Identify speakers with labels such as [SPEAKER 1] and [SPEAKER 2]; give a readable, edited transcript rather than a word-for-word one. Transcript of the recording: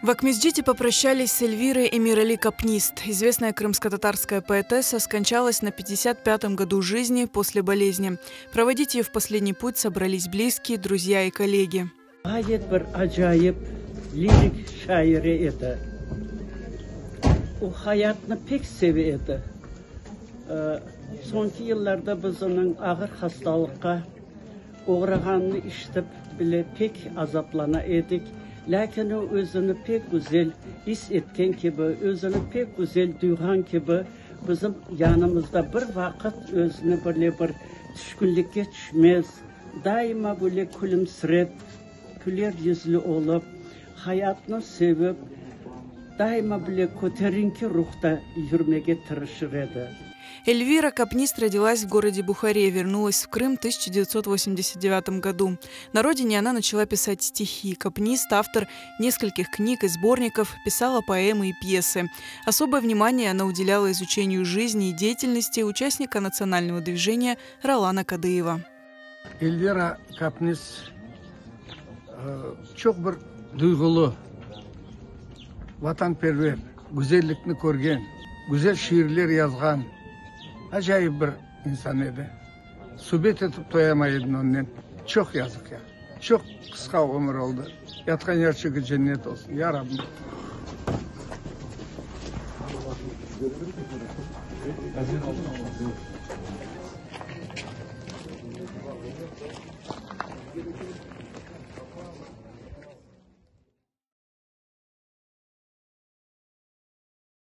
[SPEAKER 1] В Акмесджите попрощались с Эльвирой Эмирали Капнист. Известная крымско-татарская поэтесса скончалась на 55-м году жизни после болезни. Проводить ее в последний путь собрались близкие, друзья и коллеги.
[SPEAKER 2] Ğayet bir acayip lirik şaire edi. O, hayatnı pek seve edi. Soñki yıllarda biz onıñ ağır hastalıqqa oğrağanını işitip bile pek azaplana edik. Lâkin o, özüni pek güzel is etken kibi, özüni pek güzel duyğan kibi, bizim yanımızda bir vaqıt özüni böyle bir tüşkünlikke tüşmez, Daima böyle külümsirep, küler yüzlü olıp, hayatnı sevip, daima böyle köterinki ruhta yürmege tırışır edi.
[SPEAKER 1] Эльвира Капнист родилась в городе Бухаре, вернулась в Крым в 1989 году. На родине она начала писать стихи. Капнист – автор нескольких книг и сборников, писала поэмы и пьесы. Особое внимание она уделяла изучению жизни и деятельности участника национального движения Ролана Кадыева.
[SPEAKER 3] Elvira Kapnist çoq bir duyğulı, vatanperver, güzellikni körgen, güzel şiirler yazğan acayip bir insan edi. Subet etip toyamay ediñ onnen. Çoq yazıq ya. Çoq qısqa ömür oldı. Yatqan yerçigi cennet olsun, ya Rabbim.